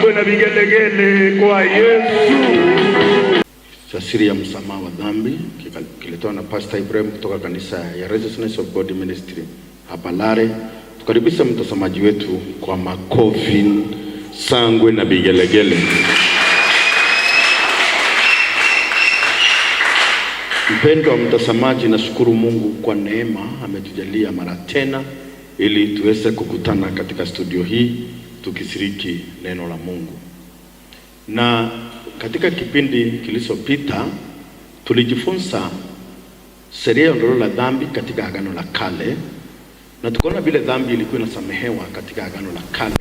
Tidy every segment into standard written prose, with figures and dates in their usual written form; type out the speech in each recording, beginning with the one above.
Sangwe na vigelegele kwa Yesu. Siri ya msamaha wa dhambi kiletwa na Pastor Ibrahim kutoka kanisa ya Righteousness of God Ministry hapa Lare. Tukaribisha mtazamaji wetu kwa makofi, sangwe na vigelegele. Mpendwa mtazamaji, nashukuru Mungu kwa neema ametujalia mara tena ili tuweze kukutana katika studio hii tukishiriki neno la Mungu. Na katika kipindi kilichopita tulijifunza sheria ya ondoleo la dhambi katika Agano la Kale, na tukaona vile dhambi ilikuwa inasamehewa katika Agano la Kale.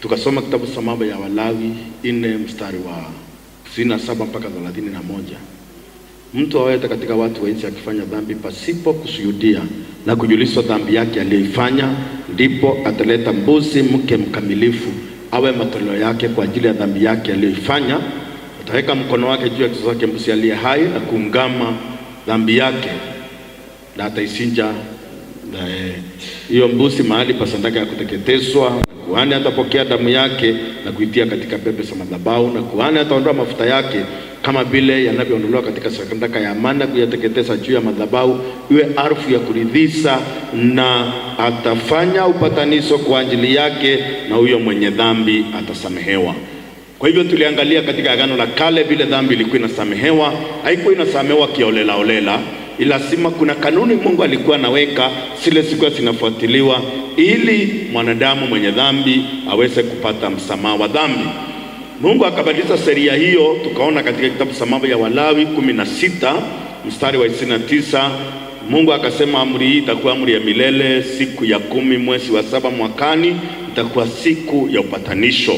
Tukasoma kitabu cha Mambo ya Walawi 4 mstari wa 27 mpaka 31. Mtu awaye katika watu wa nchi akifanya dhambi pasipo kushuhudia na kujulishwa dhambi yake aliyoifanya, ndipo ataleta mbuzi mke mkamilifu awe matoleo yake kwa ajili ya dhambi yake aliyoifanya. Ataweka mkono wake juu ya kichwa chake mbuzi aliye hai na kuungama dhambi yake, na ataisinja hiyo mbuzi mahali pa sadaka ya kuteketezwa. Kuhani atapokea damu yake na kuitia katika pembe za madhabahu, na kuhani ataondoa mafuta yake kama vile yanavyoondolewa katika sadaka ya amani na kuyateketeza juu ya madhabahu, iwe harufu ya kuridhisha, na atafanya upatanisho kwa ajili yake, na huyo mwenye dhambi atasamehewa. Kwa hivyo tuliangalia katika Agano la Kale vile dhambi ilikuwa inasamehewa. Haikuwa inasamehewa kiolela olela, lazima kuna kanuni Mungu alikuwa anaweka, zile zilikuwa zinafuatiliwa ili mwanadamu mwenye dhambi aweze kupata msamaha wa dhambi. Mungu akabadilisha sheria hiyo, tukaona katika kitabu cha Mambo ya Walawi 16 mstari wa 29. Mungu akasema amri hii itakuwa amri ya milele, siku ya 10 mwezi wa 7 mwakani itakuwa siku ya upatanisho.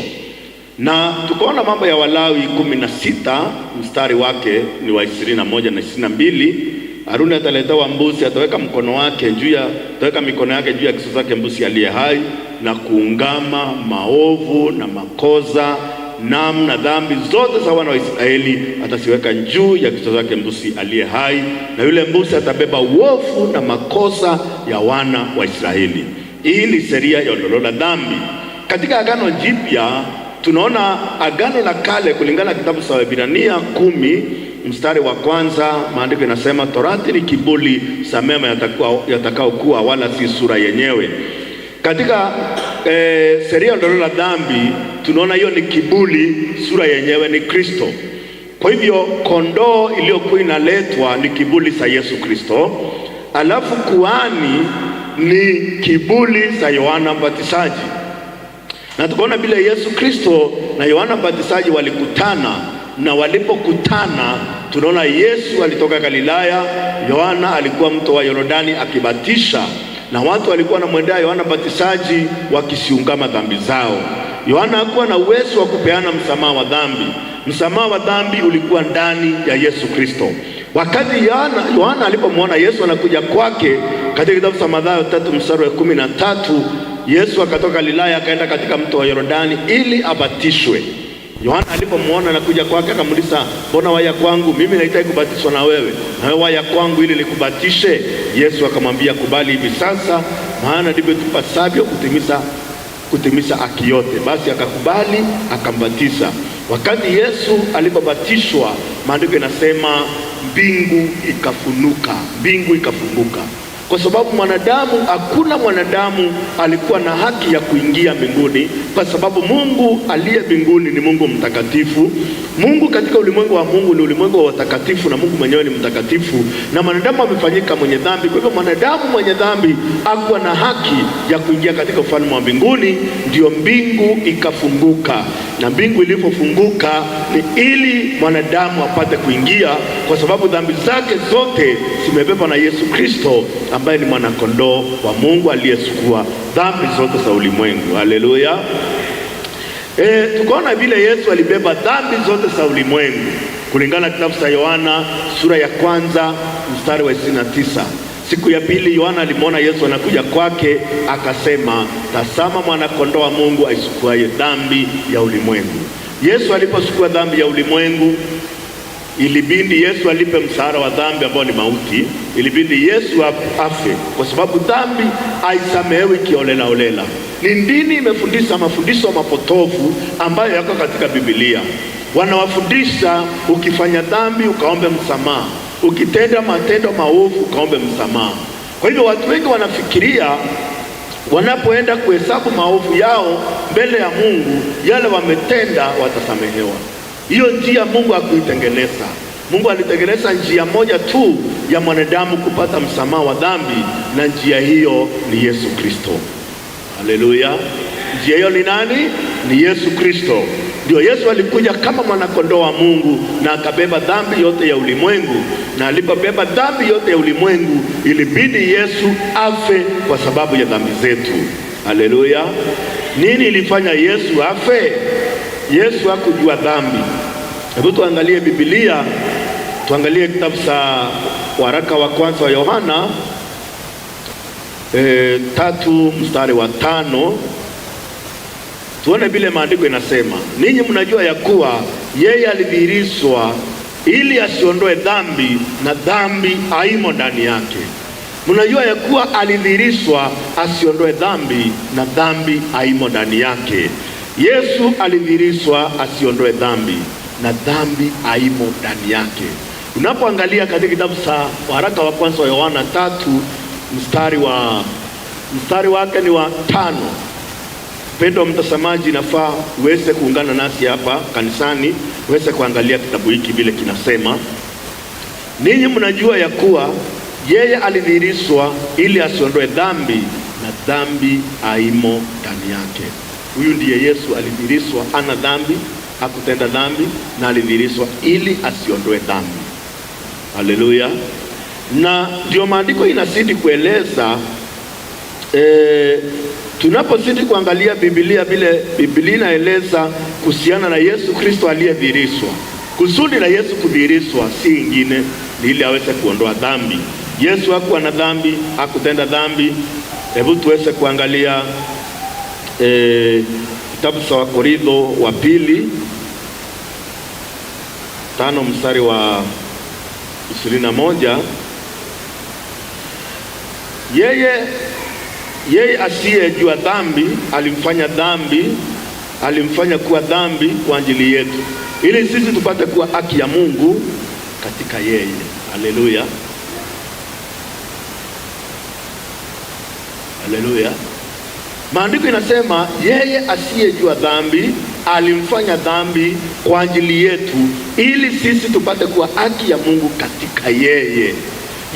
Na tukaona Mambo ya Walawi 16 mstari wake ni wa 21 na 22. Haruni ataletewa mbuzi, ataweka mkono wake juu ya, ataweka mikono yake juu ya kichwa chake mbuzi aliye hai na kuungama maovu na makosa namna dhambi zote za wana wa Israeli atasiweka juu ya kichwa chake mbuzi aliye hai, na yule mbuzi atabeba uovu na makosa ya wana wa Israeli. Hii ni sheria ya ondoleo la dhambi. Katika Agano Jipya tunaona Agano la Kale kulingana na kitabu cha Waebrania 10 mstari wa kwanza, maandiko inasema Torati ni kiburi cha mema yatakayokuwa, wala si sura yenyewe. Katika sheria ya ondoleo la dhambi tunaona hiyo ni kiburi, sura yenyewe ni Kristo. Kwa hivyo kondoo iliyokuwa inaletwa ni kiburi cha Yesu Kristo, alafu kuhani ni kiburi cha Yohana Mbatizaji. Na tukaona vile Yesu Kristo na Yohana Mbatizaji walikutana, na walipokutana tunaona Yesu alitoka Galilaya, Yohana alikuwa mto wa Yordani akibatisha, na watu walikuwa wanamwendea Yohana Mbatizaji wakisiungama dhambi zao. Yohana hakuwa na uwezo wa kupeana msamaha wa dhambi. Msamaha wa dhambi ulikuwa ndani ya Yesu Kristo. Wakati Yohana alipomwona Yesu anakuja kwake, katika kitabu cha Mathayo 3 mstari wa 13, Yesu akatoka Galilaya akaenda katika mto wa Yordani ili abatishwe. Yohana alipomwona anakuja kwake akamuuliza, mbona waya kwangu? Mimi nahitaji kubatizwa na wewe, na wewe waya kwangu ili nikubatishe? Yesu akamwambia, kubali hivi sasa, maana ndivyo tupasavyo kutimiza haki yote. Basi akakubali akambatiza. Wakati Yesu alipobatishwa, maandiko inasema mbingu ikafunuka, mbingu ikafunguka. Kwa sababu mwanadamu, hakuna mwanadamu alikuwa na haki ya kuingia mbinguni, kwa sababu Mungu aliye mbinguni ni Mungu mtakatifu. Mungu katika ulimwengu wa Mungu ni ulimwengu wa watakatifu, na Mungu mwenyewe ni mtakatifu, na mwanadamu amefanyika mwenye dhambi. Kwa hivyo mwanadamu mwenye dhambi hakuwa na haki ya kuingia katika ufalme wa mbinguni. Ndio mbingu ikafunguka, na mbingu ilipofunguka ni ili mwanadamu apate kuingia, kwa sababu dhambi zake zote zimebebwa na Yesu Kristo ambaye ni mwanakondoo wa Mungu aliyesukua dhambi zote za ulimwengu. Haleluya. Tukaona vile Yesu alibeba dhambi zote za ulimwengu kulingana na kitabu cha Yohana sura ya 1 mstari wa 29. Siku ya pili Yohana alimwona Yesu anakuja kwake, akasema, tazama mwana-kondoo wa Mungu aisukuaye dhambi ya ulimwengu. Yesu aliposukua dhambi ya ulimwengu, Ilibidi Yesu alipe mshahara wa dhambi ambao ni mauti. Ilibidi Yesu afe, kwa sababu dhambi haisamehewi kiholela holela. Ni dini imefundisha mafundisho mapotofu ambayo yako katika Biblia. Wanawafundisha ukifanya dhambi ukaombe msamaha, ukitenda matendo maovu ukaombe msamaha. Kwa hivyo watu wengi wanafikiria wanapoenda kuhesabu maovu yao mbele ya Mungu, yale wametenda watasamehewa. Hiyo njia Mungu hakuitengeneza. Mungu alitengeneza njia moja tu ya mwanadamu kupata msamaha wa dhambi, na njia hiyo ni Yesu Kristo. Haleluya! Njia hiyo ni nani? Ni Yesu Kristo. Ndio Yesu alikuja kama mwanakondoo wa Mungu na akabeba dhambi yote ya ulimwengu, na alipobeba dhambi yote ya ulimwengu ilibidi Yesu afe kwa sababu ya dhambi zetu. Haleluya! Nini ilifanya Yesu afe? Yesu hakujua dhambi. Hebu tuangalie Biblia, tuangalie kitabu cha waraka wa kwanza wa Yohana 3 mstari wa 5, tuone vile maandiko inasema, ninyi mnajua ya kuwa yeye alidhihirishwa ili asiondoe dhambi, na dhambi haimo ndani yake. Mnajua ya kuwa alidhihirishwa asiondoe dhambi, na dhambi haimo ndani yake. Yesu alidhihirishwa asiondoe dhambi, na dhambi haimo ndani yake. Unapoangalia katika kitabu cha waraka wa kwanza wa Yohana 3 mstari wake ni wa 5. Mpendwa mtazamaji, nafaa uweze kuungana nasi hapa kanisani uweze kuangalia kitabu hiki vile kinasema. Ninyi mnajua ya kuwa yeye alidhihirishwa ili asiondoe dhambi, na dhambi haimo ndani yake. Huyu ndiye Yesu, alidhihirishwa ana dhambi, hakutenda dhambi, na alidhihirishwa ili asiondoe dhambi. Haleluya! Na ndio maandiko inazidi kueleza tunapozidi kuangalia Biblia vile Biblia inaeleza kuhusiana na Yesu Kristo aliyedhihirishwa. Kusudi la Yesu kudhihirishwa si ingine, ni ili aweze kuondoa dhambi. Yesu hakuwa na dhambi, hakutenda dhambi. Hebu tuweze kuangalia kitabu cha Wakorintho wa pili 5 mstari wa 21. Yeye asiyejua dhambi alimfanya dhambi, alimfanya kuwa dhambi kwa ajili yetu, ili sisi tupate kuwa haki ya Mungu katika yeye. Haleluya, haleluya. Maandiko inasema yeye asiyejua dhambi alimfanya dhambi kwa ajili yetu, ili sisi tupate kuwa haki ya Mungu katika yeye.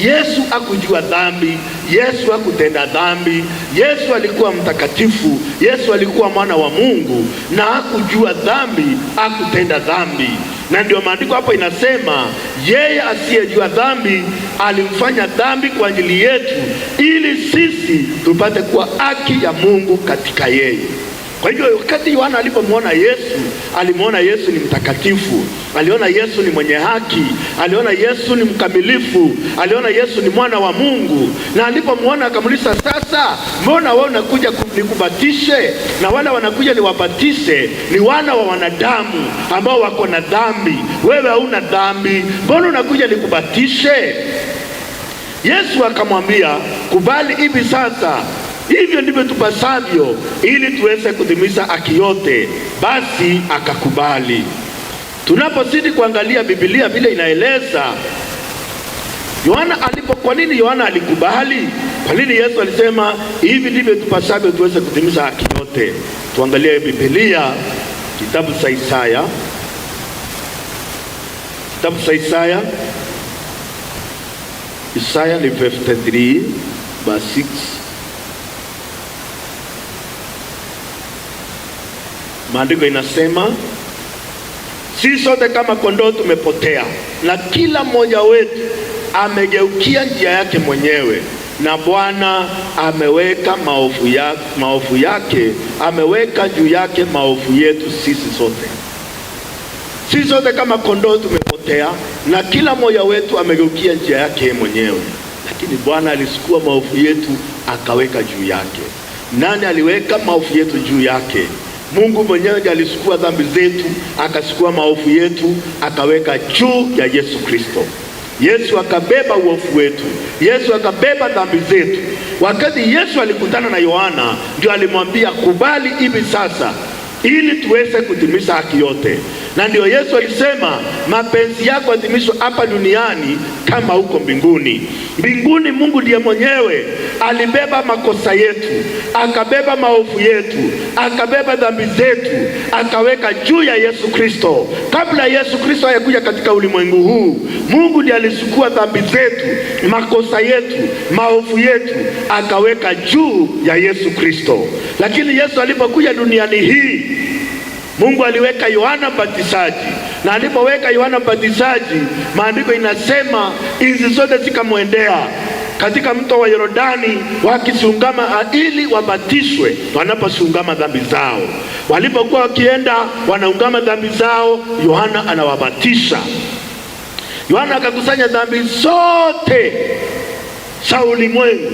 Yesu hakujua dhambi, Yesu hakutenda dhambi, Yesu alikuwa mtakatifu, Yesu alikuwa mwana wa Mungu na hakujua dhambi, hakutenda dhambi. Na ndio maandiko hapo inasema yeye asiyejua dhambi alimfanya dhambi kwa ajili yetu, ili sisi tupate kuwa haki ya Mungu katika yeye. Kwa hivyo wakati Yohana alipomwona Yesu, alimwona Yesu ni mtakatifu, aliona Yesu ni mwenye haki, aliona Yesu ni mkamilifu, aliona Yesu ni mwana wa Mungu. Na alipomwona akamuuliza, sasa mbona wewe unakuja nikubatishe na wale wanakuja niwabatishe ni wana wa wanadamu ambao wako na dhambi, wewe hauna dhambi, mbona unakuja nikubatishe? Yesu akamwambia, kubali hivi sasa, hivyo ndivyo tupasavyo, ili tuweze kutimiza haki yote. Basi akakubali. Tunapozidi kuangalia Biblia vile inaeleza Yohana alipo, kwa nini Yohana alikubali? Kwa nini Yesu alisema hivi ndivyo tupasavyo tuweze kutimiza haki yote? Tuangalie Biblia, kitabu cha Isaya, kitabu cha Isaya, Isaya ni 53 verse 6. Maandiko inasema sisi sote kama kondoo tumepotea, na kila mmoja wetu amegeukia njia yake mwenyewe, na Bwana ameweka maovu yake, ameweka juu yake maovu yetu sisi sote. Sisi sote kama kondoo tumepotea, na kila mmoja wetu amegeukia njia yake mwenyewe, lakini Bwana alichukua maovu yetu akaweka juu yake. Nani aliweka maovu yetu juu yake? Mungu mwenyewe ndiye alichukua dhambi zetu, akachukua maovu yetu, akaweka juu ya Yesu Kristo. Yesu akabeba uovu wetu, Yesu akabeba dhambi zetu. Wakati Yesu alikutana na Yohana, ndio alimwambia kubali hivi sasa ili tuweze kutimiza haki yote. Na ndio Yesu alisema mapenzi yako yatimizwe hapa duniani kama huko mbinguni. Mbinguni Mungu ndiye mwenyewe alibeba makosa yetu, akabeba maovu yetu, akabeba dhambi zetu, akaweka juu ya Yesu Kristo. Kabla Yesu Kristo hayakuja katika ulimwengu huu, Mungu ndiye alichukua dhambi zetu, makosa yetu, maovu yetu, akaweka juu ya Yesu Kristo. Lakini Yesu alipokuja duniani hii, Mungu aliweka Yohana Mbatizaji, na alipoweka Yohana Mbatizaji, maandiko inasema nchi zote zikamwendea katika mto wa Yordani wakiziungama ili wabatizwe wanapoziungama dhambi zao. Walipokuwa wakienda wanaungama dhambi zao, Yohana anawabatisha. Yohana akakusanya dhambi zote za ulimwengu.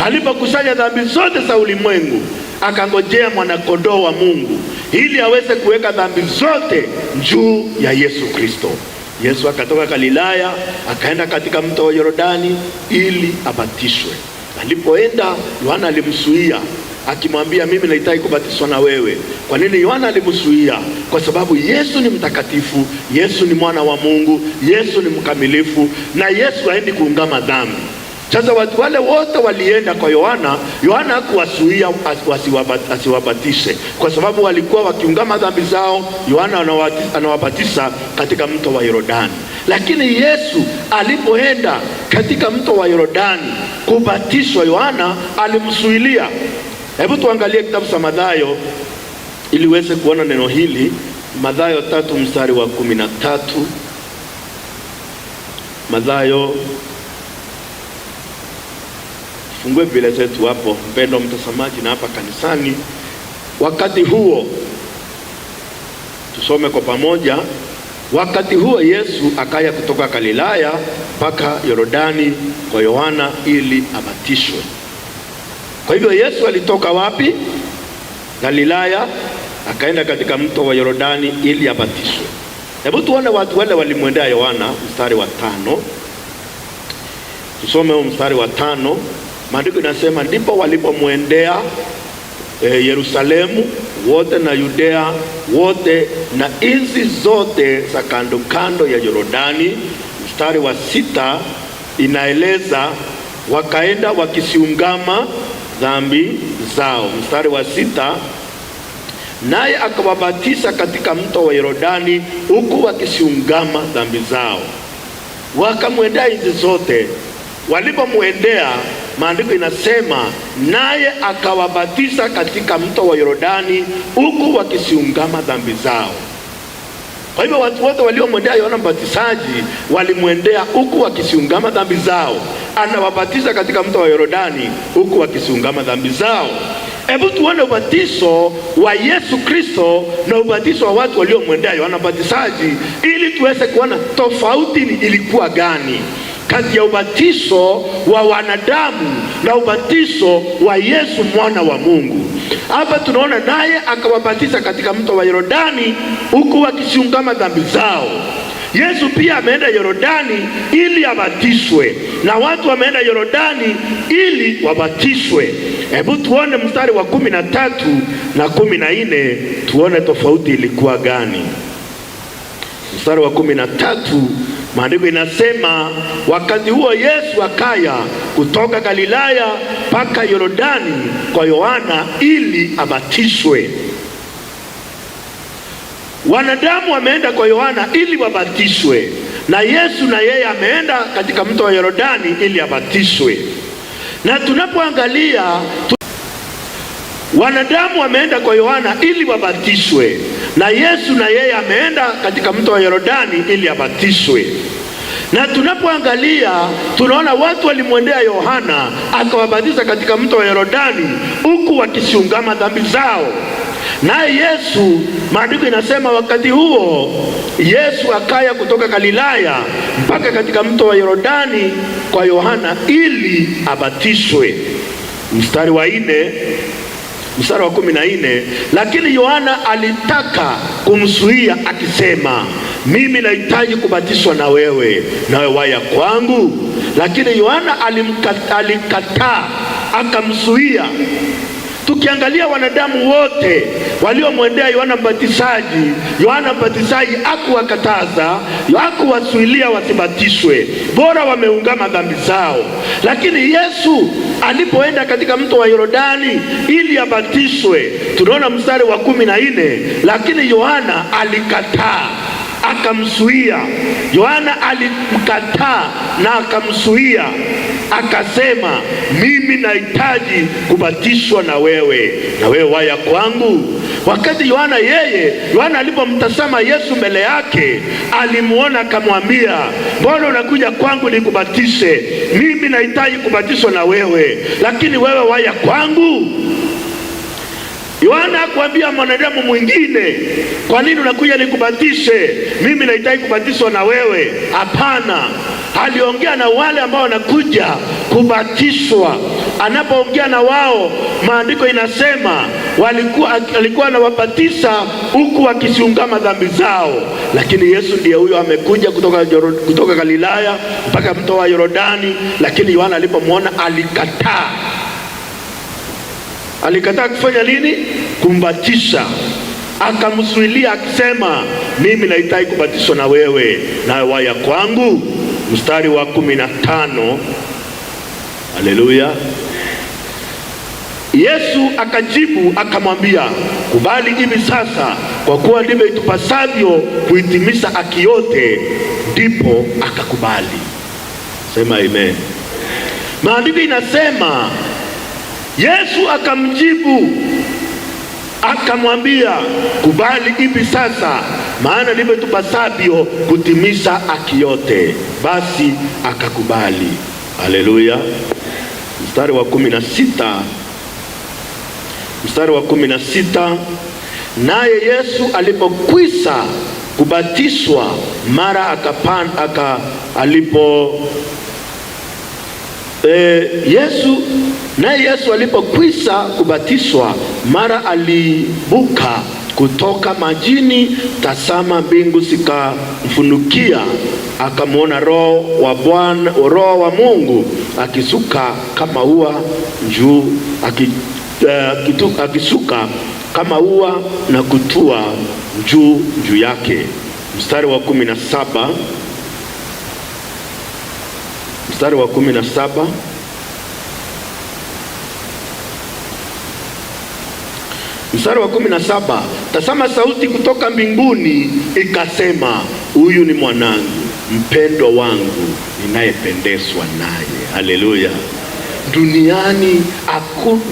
Alipokusanya dhambi zote za ulimwengu, akangojea mwanakondoo wa Mungu ili aweze kuweka dhambi zote juu ya Yesu Kristo. Yesu akatoka Galilaya akaenda katika mto wa Yordani ili abatishwe. Alipoenda, Yohana alimzuia akimwambia, mimi nahitaji kubatizwa na wewe. Kwa nini Yohana alimzuia? Kwa sababu Yesu ni mtakatifu, Yesu ni mwana wa Mungu, Yesu ni mkamilifu, na Yesu haendi kuungama dhambi. Sasa watu wale wote walienda kwa Yohana. Yohana hakuwazuia asiwabatise, kwa sababu walikuwa wakiungama dhambi zao. Yohana anawabatisa katika mto wa Yordani. Lakini Yesu alipoenda katika mto wa Yordani kubatizwa, Yohana alimzuilia. Hebu tuangalie kitabu cha Mathayo ili uweze kuona neno hili. Mathayo 3 mstari wa 13. Mathayo, fungue Biblia zetu hapo, mpendo mtazamaji, na hapa kanisani. Wakati huo tusome kwa pamoja. Wakati huo Yesu akaya kutoka Galilaya mpaka Yordani kwa Yohana ili abatishwe. Kwa hivyo Yesu alitoka wapi? Galilaya akaenda katika mto wa Yordani ili abatishwe. Hebu tuone watu wale walimwendea Yohana, mstari wa 5. Tusome huu mstari wa 5. Maandiko inasema ndipo walipomwendea Yerusalemu wote na Yudea wote na nchi zote za kando kando ya Yordani. Mstari wa 6 inaeleza wakaenda wakisiungama dhambi zao. Mstari wa 6, naye akawabatiza katika mto wa Yordani huku wakisiungama dhambi zao. Wakamwendea nchi zote. Walipomwendea, maandiko inasema naye akawabatiza katika mto wa Yordani huku wakisiungama dhambi zao. Kwa hivyo watu wote waliomwendea Yohana Mbatizaji walimwendea huku wakisiungama dhambi zao. Anawabatiza katika mto wa Yordani huku wakisiungama dhambi zao. Hebu tuone ubatizo wa Yesu Kristo na ubatizo wa watu waliomwendea Yohana Mbatizaji ili tuweze kuona tofauti ilikuwa gani kati ya ubatizo wa wanadamu na ubatizo wa Yesu mwana wa Mungu. Hapa tunaona naye akawabatiza katika mto wa Yordani huku wakisiungama dhambi zao. Yesu pia ameenda Yordani ili abatizwe, na watu wameenda Yordani ili wabatizwe. Hebu tuone mstari wa 13 na 14, tuone tofauti ilikuwa gani. Mstari wa 13, maandiko inasema wakati huo Yesu akaya kutoka Galilaya mpaka Yordani kwa Yohana ili abatizwe. Wanadamu wameenda kwa Yohana ili wabatizwe, na Yesu na yeye ameenda katika mto wa Yordani ili abatizwe. Na tunapoangalia wanadamu wameenda kwa Yohana ili wabatizwe, na Yesu na yeye ameenda katika mto wa Yordani ili abatizwe. Na tunapoangalia tunaona watu walimwendea Yohana akawabatiza katika mto wa Yordani huku wakisiungama dhambi zao. Naye Yesu, maandiko inasema wakati huo Yesu akaya kutoka Galilaya mpaka katika mto wa Yordani kwa Yohana ili abatizwe. Mstari wa 4, Mstari wa 14, lakini Yohana alitaka kumzuia akisema, mimi nahitaji kubatizwa na wewe, nawe waya kwangu? Lakini Yohana alikataa akamzuia. Tukiangalia wanadamu wote waliomwendea Yohana Mbatizaji, Yohana Mbatizaji hakuwakataza, hakuwazuilia wasibatizwe, bora wameungama dhambi zao. Lakini Yesu alipoenda katika mto wa Yordani ili abatizwe, tunaona mstari wa 14, lakini Yohana alikataa akamzuia. Yohana alimkataa na akamzuia, akasema, mimi nahitaji kubatizwa na wewe, na wewe waya kwangu? Wakati Yohana yeye, Yohana alipomtazama Yesu mbele yake, alimuona akamwambia, mbona unakuja kwangu nikubatise? Mimi nahitaji kubatizwa na wewe, lakini wewe waya kwangu? Yohana hakuambia mwanadamu mwingine, kwa nini unakuja nikubatishe? Mimi nahitaji kubatizwa na wewe. Hapana, aliongea na wale ambao wanakuja kubatizwa. Anapoongea na wao, maandiko inasema alikuwa anawabatiza huku wakisiungama dhambi zao. Lakini Yesu ndiye huyo amekuja kutoka Galilaya mpaka mto wa Yordani, lakini Yohana alipomwona alikataa. Alikataa kufanya nini? Kumbatisha. Akamzuilia akisema, mimi nahitaji kubatizwa na wewe, nawe waya kwangu? Mstari wa 15. Haleluya. Yesu akajibu akamwambia, kubali hivi sasa, kwa kuwa ndivyo itupasavyo kuitimiza haki yote. Ndipo akakubali. Sema amen. Maandiko inasema Yesu akamjibu akamwambia, kubali hivi sasa, maana ndivyo itupasavyo kutimiza haki yote. Basi akakubali. Haleluya. Mstari wa 16, mstari wa 16, naye Yesu alipokwisha kubatizwa mara akapan, aka, alipo Yesu naye Yesu alipokwisha kubatizwa mara alibuka kutoka majini, tazama mbingu zikamfunukia, akamwona Roho wa Bwana, Roho wa Mungu akisuka kama ua juu, akisuka kama ua na kutua juu yake. Mstari wa 17, mstari wa 17, mstari wa 17, tazama sauti kutoka mbinguni ikasema, huyu ni mwanangu mpendwa wangu ninayependezwa naye. Haleluya. Duniani,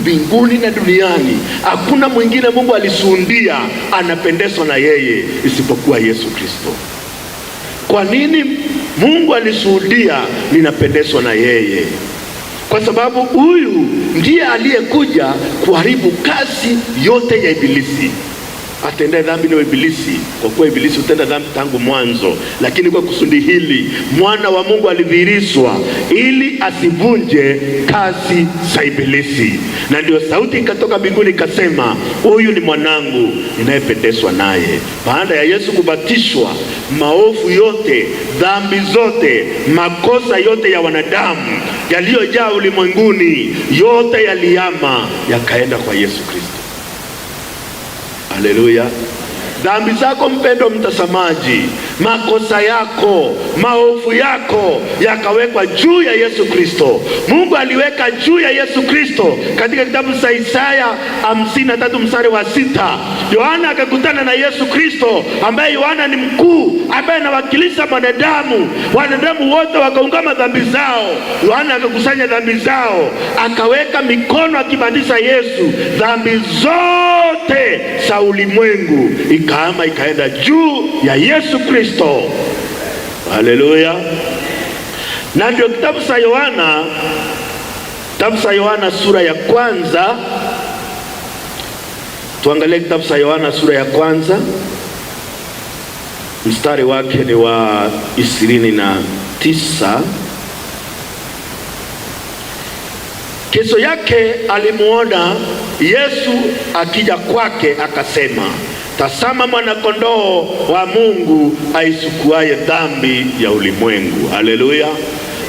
mbinguni na duniani hakuna mwingine Mungu alishuhudia anapendezwa na yeye isipokuwa Yesu Kristo. Kwa nini Mungu alishuhudia ninapendezwa na yeye? Kwa sababu huyu ndiye aliyekuja kuharibu kazi yote ya Ibilisi. Atendee dhambi ni Ibilisi, kwa kuwa Ibilisi hutenda dhambi tangu mwanzo. Lakini kwa kusudi hili mwana wa Mungu alidhihirishwa ili asivunje kazi za Ibilisi. Na ndio sauti ikatoka mbinguni ikasema, huyu ni mwanangu ninayependezwa naye. Baada ya Yesu kubatizwa, maovu yote, dhambi zote, makosa yote ya wanadamu yaliyojaa ulimwenguni, yote yalihama yakaenda kwa Yesu Kristo. Haleluya. Dhambi zako mpendo mtazamaji, makosa yako, maovu yako yakawekwa juu ya Yesu Kristo. Mungu aliweka juu ya Yesu Kristo katika kitabu cha Isaya 53 mstari wa 6. Yohana akakutana na Yesu Kristo, ambaye Yohana ni mkuu, ambaye anawakilisha wanadamu. Wanadamu wote wakaungama dhambi zao. Yohana akakusanya dhambi zao, akaweka mikono akibatiza Yesu, dhambi zote za ulimwengu ikaama ikaenda juu ya Yesu Kristo. Haleluya. Na ndio kitabu cha Yohana, kitabu cha Yohana sura ya kwanza. Tuangalie kitabu cha Yohana sura ya kwanza, mstari wake ni wa 29. Kesho yake alimuona Yesu akija kwake, akasema, tazama mwana-kondoo wa Mungu aisukuaye dhambi ya ulimwengu. Haleluya!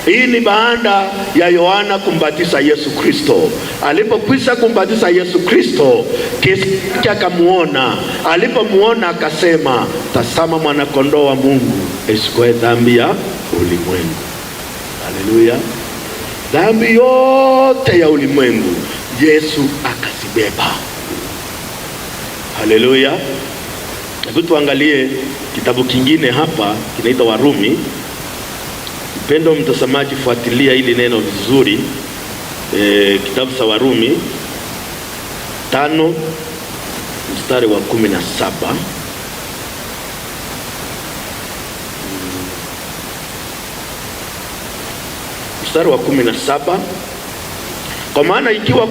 Hii ni baada ya Yohana kumbatiza Yesu Kristo. Alipokwisha kumbatiza Yesu Kristo, kesho yake akamuona. Alipomuona akasema, tazama mwana-kondoo wa Mungu aisukuaye dhambi ya ulimwengu. Haleluya! Dhambi yote ya ulimwengu Yesu akazibeba. Haleluya! Hebu tuangalie kitabu kingine hapa kinaitwa Warumi. Mpendo mtazamaji, fuatilia hili neno vizuri. Kitabu cha Warumi 5 mstari wa 17. Mstari wa 17. Kwa maana ikiwa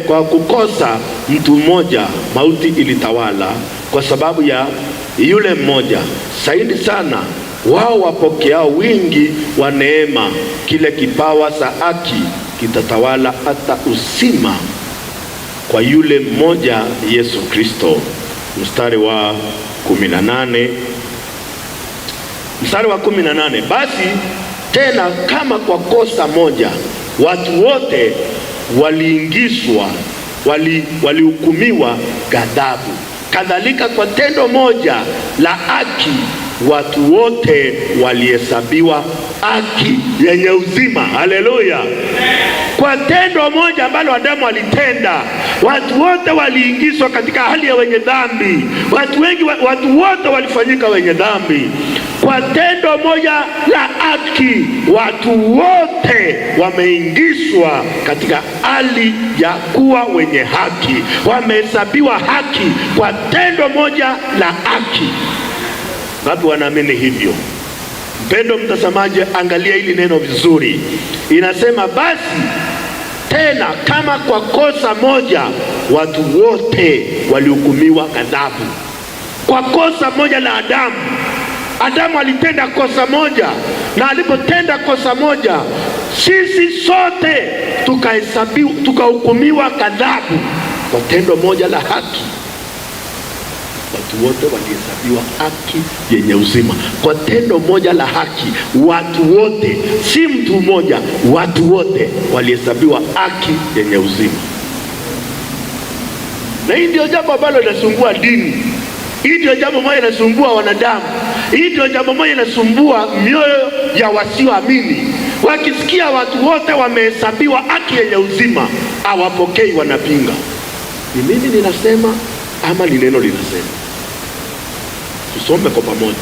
kwa kukosa mtu mmoja mauti ilitawala kwa sababu ya yule mmoja, zaidi sana wao wapokeao wingi wa neema, kile kipawa cha haki kitatawala hata uzima kwa yule mmoja Yesu Kristo. Mstari wa 18. Mstari wa 18. Basi tena kama kwa kosa moja watu wote walihukumiwa ghadhabu, kadhalika kwa tendo moja la haki watu wote walihesabiwa haki yenye uzima. Haleluya! Kwa tendo moja ambalo Adamu alitenda, watu wote waliingizwa katika hali ya wenye dhambi. Watu wengi, watu wote walifanyika wenye dhambi. Kwa tendo moja la haki watu wote wameingizwa katika hali ya kuwa wenye haki, wamehesabiwa haki kwa tendo moja la haki. Ngapi wanaamini hivyo? Mpendo mtazamaji, angalia hili neno vizuri. Inasema basi tena kama kwa kosa moja watu wote walihukumiwa ghadhabu. Kwa kosa moja la Adamu. Adamu alitenda kosa moja, na alipotenda kosa moja sisi sote tukahukumiwa ghadhabu kwa tendo moja la haki. Watu wote walihesabiwa haki yenye uzima kwa tendo moja la haki. Watu wote, si mtu mmoja, watu wote walihesabiwa haki yenye uzima. Na hii ndio jambo ambalo linasumbua dini. Hii ndio jambo moja linasumbua wanadamu. Hii ndio jambo moja linasumbua mioyo ya wasioamini. Wakisikia watu wote wamehesabiwa haki yenye uzima, hawapokei, wanapinga. Ni mimi ninasema ama ni neno linasema? Tusome kwa pamoja.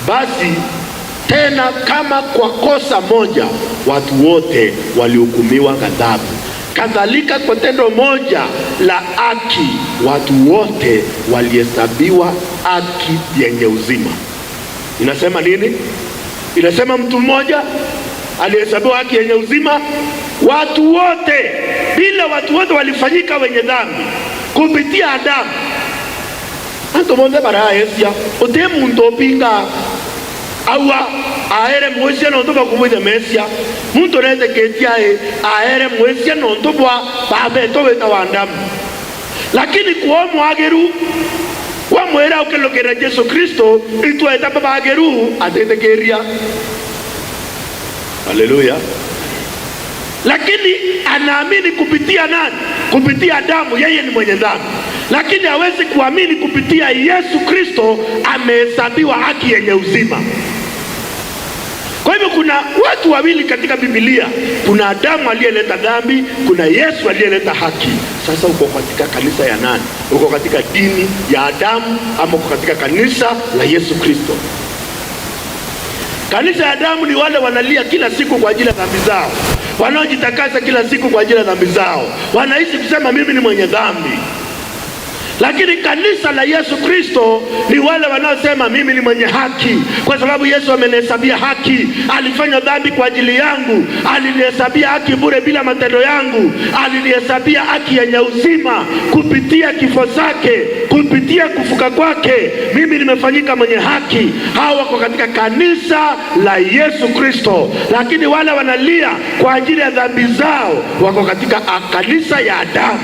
Basi tena kama kwa kosa moja watu wote walihukumiwa ghadhabu, kadhalika kwa tendo moja la haki watu wote walihesabiwa haki yenye uzima. Inasema nini? Inasema mtu mmoja alihesabiwa haki yenye uzima, watu wote, bila watu wote walifanyika wenye dhambi kupitia Adamu. Anto bonde bara esia ote muntu opinga awa aere mwesia no ntoba kumwita mesia muntu rete ketia e aere mwesia no ntobwa babe tobe tawandamu. Lakini kuo mwageru wa mwera ukelokera Yesu Kristo itwa eta bageru atete keria. Haleluya. Lakini anaamini kupitia nani? Kupitia Adamu, yeye ni mwenye dhambi. Lakini hawezi kuamini kupitia Yesu Kristo amehesabiwa haki yenye uzima. Kwa hivyo kuna watu wawili katika Biblia. Kuna Adamu aliyeleta dhambi, kuna Yesu aliyeleta haki. Sasa uko katika kanisa ya nani? Uko katika dini ya Adamu ama uko katika kanisa la Yesu Kristo? Kanisa ya Adamu ni wale wanalia kila siku kwa ajili ya dhambi zao, wanaojitakasa kila siku kwa ajili ya dhambi zao, wanaishi kusema mimi ni mwenye dhambi. Lakini kanisa la Yesu Kristo ni wale wanaosema mimi ni mwenye haki kwa sababu Yesu amenihesabia haki, alifanya dhambi kwa ajili yangu, alinihesabia haki bure bila matendo yangu, alinihesabia haki yenye uzima kupitia kifo chake, kupitia kufuka kwake, mimi nimefanyika mwenye haki. Hawa wako katika kanisa la Yesu Kristo. Lakini wale wanalia kwa ajili ya dhambi zao wako katika kanisa ya Adamu,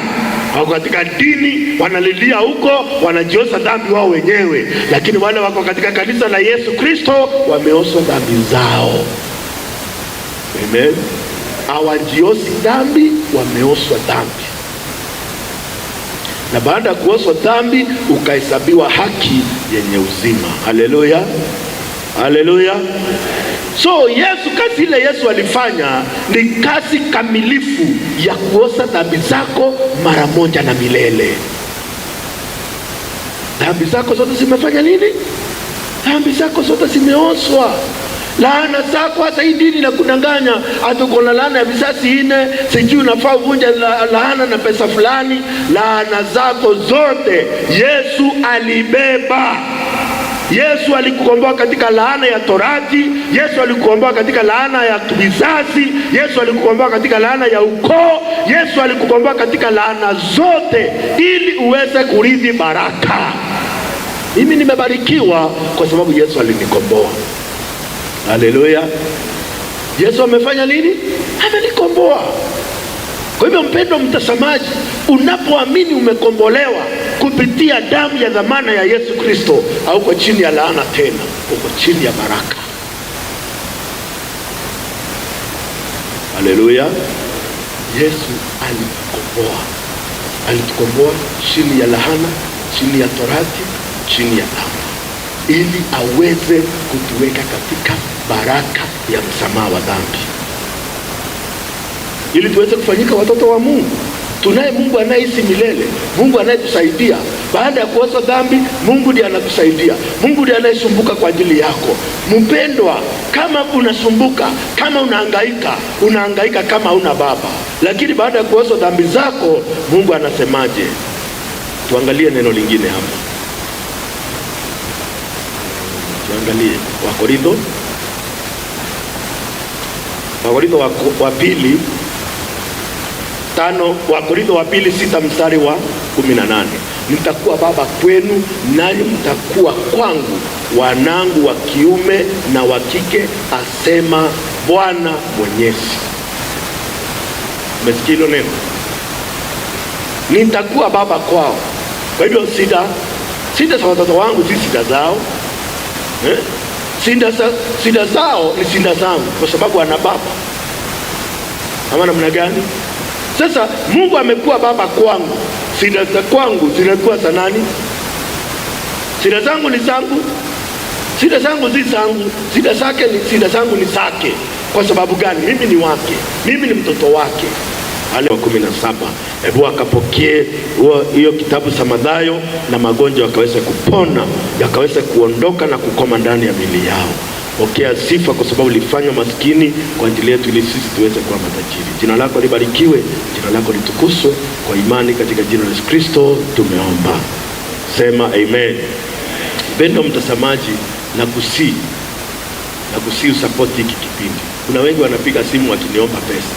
wako katika dini, wanalilia huko, wanajiosha dhambi wao wenyewe. Lakini wale wako katika kanisa la Yesu Kristo wameoshwa dhambi zao. Amen. Hawajioshi dhambi, wameoshwa dhambi, na baada ya kuoshwa dhambi ukahesabiwa haki yenye uzima. Haleluya, haleluya. So Yesu, kazi ile Yesu alifanya ni kazi kamilifu ya kuosha dhambi zako mara moja na milele. Dhambi zako zote zimefanya nini? Dhambi zako zote zimeoshwa. Laana zako, hata hii dini inakudanganya ati uko na laana ya vizazi nne, sijui unafaa uvunje laana na pesa fulani. Laana zako zote Yesu alibeba. Yesu alikukomboa katika laana ya torati. Yesu alikukomboa katika laana ya vizazi. Yesu alikukomboa katika laana ya ukoo. Yesu alikukomboa katika laana zote ili uweze kurithi baraka. Mimi nimebarikiwa kwa sababu Yesu alinikomboa. Haleluya! Yesu amefanya nini? Amenikomboa. Kwa hivyo, mpendwa mtazamaji, unapoamini umekombolewa kupitia damu ya dhamana ya Yesu Kristo, hauko chini ya laana tena, uko chini ya baraka. Haleluya! Yesu alitukomboa, alitukomboa chini ya laana, chini ya torati, chini ya dhambi, ili aweze kutuweka katika baraka ya msamaha wa dhambi, ili tuweze kufanyika watoto wa Mungu. Tunaye Mungu anayeishi milele, Mungu anayetusaidia baada ya kuoshwa dhambi. Mungu ndiye anatusaidia, Mungu ndiye anayesumbuka kwa ajili yako. Mpendwa, kama unasumbuka, kama unahangaika, unahangaika kama huna baba, lakini baada ya kuoshwa dhambi zako, Mungu anasemaje? Tuangalie neno lingine hapa, tuangalie Wakorintho, Wakorintho wa pili 5, Wakorintho wa pili 6 mstari wa 18, nitakuwa baba kwenu nanyi mtakuwa kwangu wanangu wa kiume na wa kike, asema Bwana Mwenyezi. Umesikia hilo neno? Nitakuwa baba kwao. Kwa hivyo shida za watoto wangu si shida zao, eh? Shida zao ni shida zangu, kwa sababu ana baba. Ama namna gani? Sasa Mungu amekuwa baba kwangu, shida za kwangu zinakuwa za nani? Shida zangu ni zangu, shida zangu si zangu, shida zake ni shida zangu ni zake. Kwa sababu gani? Mimi ni wake, mimi ni mtoto wake. Wale wa 17, hebu akapokee hiyo kitabu cha Mathayo, na magonjwa yakaweza kupona, yakaweza kuondoka na kukoma ndani ya miili yao. Pokea sifa kwa sababu ulifanywa maskini kwa ajili yetu ili sisi tuweze kuwa matajiri. Jina lako libarikiwe, jina lako litukuzwe. Kwa imani katika jina la Yesu Kristo tumeomba, sema amen. Mpendwa mtazamaji, nakusii usapoti hiki kipindi. Kuna wengi wanapiga simu wakiniomba pesa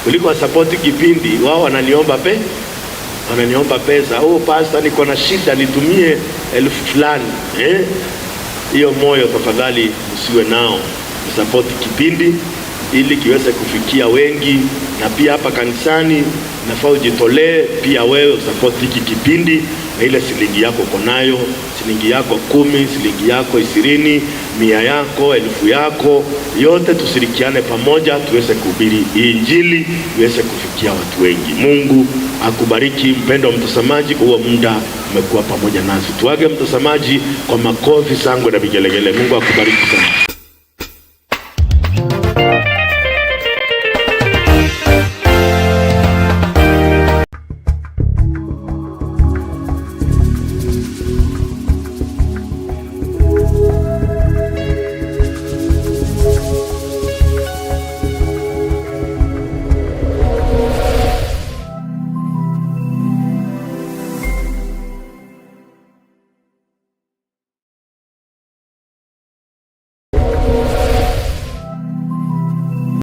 kuliko wasapoti kipindi, wao wananiomba wananiomba pesa. Oh pastor, niko na shida, nitumie 1000 fulani. Hiyo moyo tafadhali usiwe nao. Usapoti kipindi ili kiweze kufikia wengi, na pia hapa kanisani nafaa ujitolee pia wewe usapoti hiki kipindi, na ile shilingi yako uko nayo, shilingi yako 10, shilingi yako 20, 100 yako, 1000 yako, yote tushirikiane pamoja tuweze kuhubiri Injili iweze kufikia watu wengi. Mungu akubariki mpendwa mtazamaji, kwa huo muda umekuwa pamoja nasi. Tuage mtazamaji kwa makofi, shangwe na vigelegele. Mungu akubariki sana.